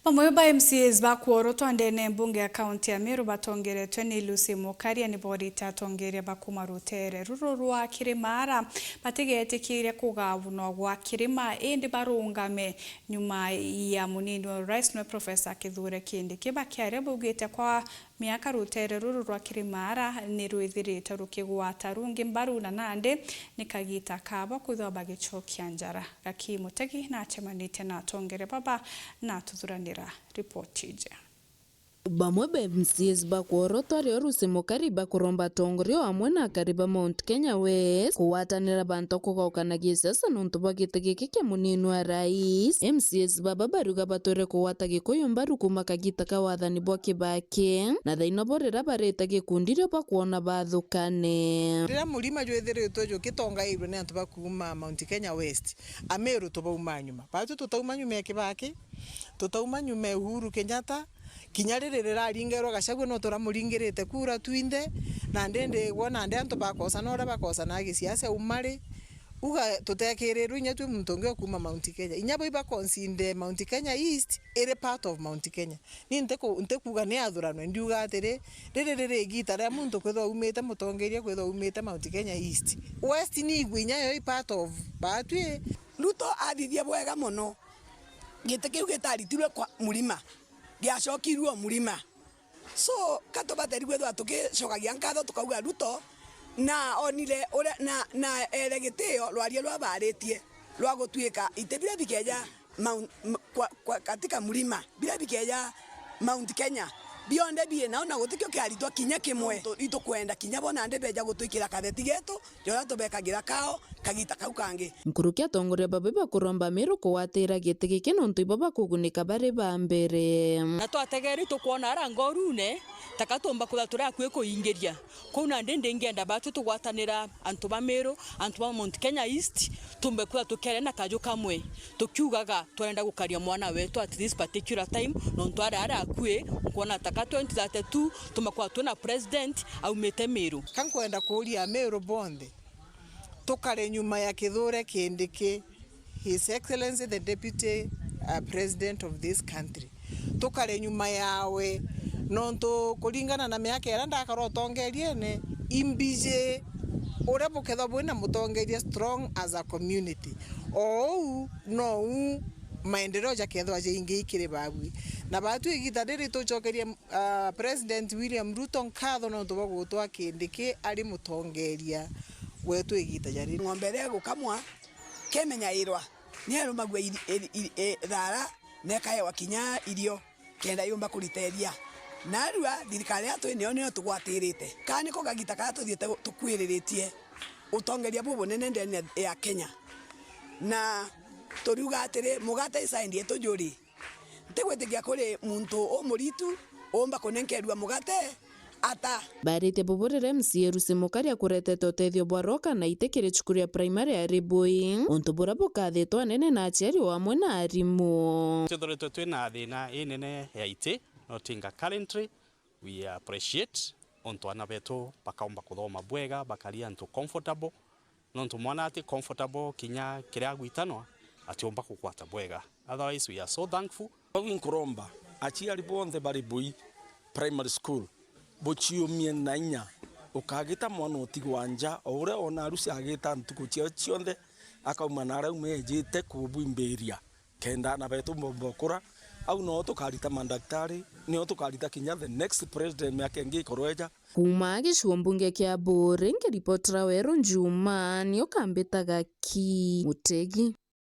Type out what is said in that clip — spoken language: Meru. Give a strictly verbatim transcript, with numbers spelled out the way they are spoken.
Bamwe ba M C As ba kworotwa ndene mbunge ya kaunti ya Meru batongeretwe ni Lucy Mukaria ni borite atongeria ba kuma rutere ruru rwa Kirimara batigetikiire kugaunwa gwa kirima, indi barungame nyuma ya munini wa rais niwe Professor Kithure Kindiki. Bakiaria baugite kwa miaka rutere ruru rwa Kirimara ni rwithirite rukigwata rungi mbaru, na nandi ni kagita kabo kwithirwa bagicokia njara. Gaki Mutegi nacemanitie na atongeria baba na atuthuranira ripoti iji. Bamwe ba M C As ba kworotwa rio Lucy Mukari bakuromba atongoria o amwe na akari ba Mount Kenya West kugwatanira bantu kugaukana gisiasa nontu bwa giti giki kia munini wa rais. M C As baba bariuga batwire kugwata Gikuyu mbaru kuma kagita ka wathani bwa Kibaki, na thaino bo riria barite gikundi rio bakwona bathukane. Riria murima jwithiritwe jukitongairwe ni antu ba kuuma Mount Kenya West, Ameru tubauma nyuma. Batu tutauma nyuma ya Kibaki, tutauma nyuma ya Uhuru Kenyatta, kinya riri riraringairwa Gachagua no turamuringirite kura twinthe, na ndindi gwo nandi antu bakosana uria bakosanaga gisiasa uma ri, uga tutekirirwe inya twi muntu ungi o kuuma Mount Kenya. Inya bo ibakonsinde Mount Kenya East iri part of Mount Kenya. Ni ntiku-, ntikuuga ni athuranwe, ndiuga atiri, riri riri igita ria muntu kwithwa aumite mutongeria, kwithwa aumite Mount Kenya East. West ni igwe inya yo i part of baatwi. Ruto athithia bwega mono. Giti kiu gitaritirwe kwa murima, giacokirue o murima. So, ka tubateri kwithirwa tugicokagia nkatho tukauga Ruto na onire uria, na, na ere gitio rwaria rwa baritie rwa gutuika iti biria bikeja Mount, m-, kwa, kwa, katika murima, biria bikeja Mount Kenya, bionthe bie nao na gutikio kiaritwa kinya kimwe. Nontu itukwenda kinya bo nandi beja gutwikira katheti getu, joria tubekagira kao kagita kau kangi. Nkuruki atongoria baba bakuromba Meru kugwatira giti giki nontu ibo bakugunika bari ba mbere. Na twategeri tukwona ara ngorune, taka tumba kwithirwa turi akui kuingiria. Kwou nandi ndingienda batu tugwatanira antu ba Meru, antu ba Mount Kenya East, tumbe kwithirwa tukiaria na kaju kamwe, tukiugaga twarenda gukaria mwana wetu at this particular time, nontu ari ara akui, nkwona taka twenty thirty-two, tumba kwithirwa twina president aumite Meru. Ka nkwenda kuuria Ameru bonthe, tukare nyuma ya Kithure Kindiki, His Excellency the Deputy, uh, President of this country. Tukare nyuma yawe, nontu kuringana na miaka iria ndakara utongeriene, imbiji uria bukethwa bwina mutongeria strong as a community. O uu nou maendeleo jakethwa jaingi kiri babui. Na batu igita riri tucokerie, uh, President William Ruto nkatho nontu bwa gutwa Kindiki ari mutongeria wetu igita ja riri. Ng'ombe iria igukamwa kemenyairwa, ni erumagua iri-, iri-, iri-, e, thara, na ikaewa kinya irio, kenda yumba kurita iria. Narua thirikari iria twi nayo niyo tugwatirite. Kana niko kagita karia tuthiite tukwiriritie utongeria bubunene ndene ya Kenya. Na turiuga atiri, mugate isaindi yetu juri. Ntigwitikia kuri muntu umuritu umba kunenkerua mugate ata. Baritie bubu riria M C A Lucy Mukari akuretete utethio bwa roka na iti kiri cukuru ya primary ya Ribui, untu buria bukathitwa anene na aciari o amwe na arimu. Twithiritwe twina thina inene ya iti, no tinga currently, we appreciate untu ana betu bakaumba kuthoma bwega, bakari antu comfortable, nontu mwana ati comfortable, kinya kiria agwitanwa atiumba kugwata bwega. Otherwise, we are so thankful. Bau inkuromba aciari bonthe bari Bui Primary School buciumie na inya. Ukagita mwana utigwa nja, o uria wona arusi agita ntuku ciao cionthe, akauma na arauma ejite kubwimbiria. Kenda ana betu mbomba ukura, au noo tukarita mandaktari, nio tukarita kinya the next president miaka ingi ikorwa ija. Kuuma gicigo mbunge kia Buuri, nkiripotera Weru Njuma, nio kambitaga ki Mutegi.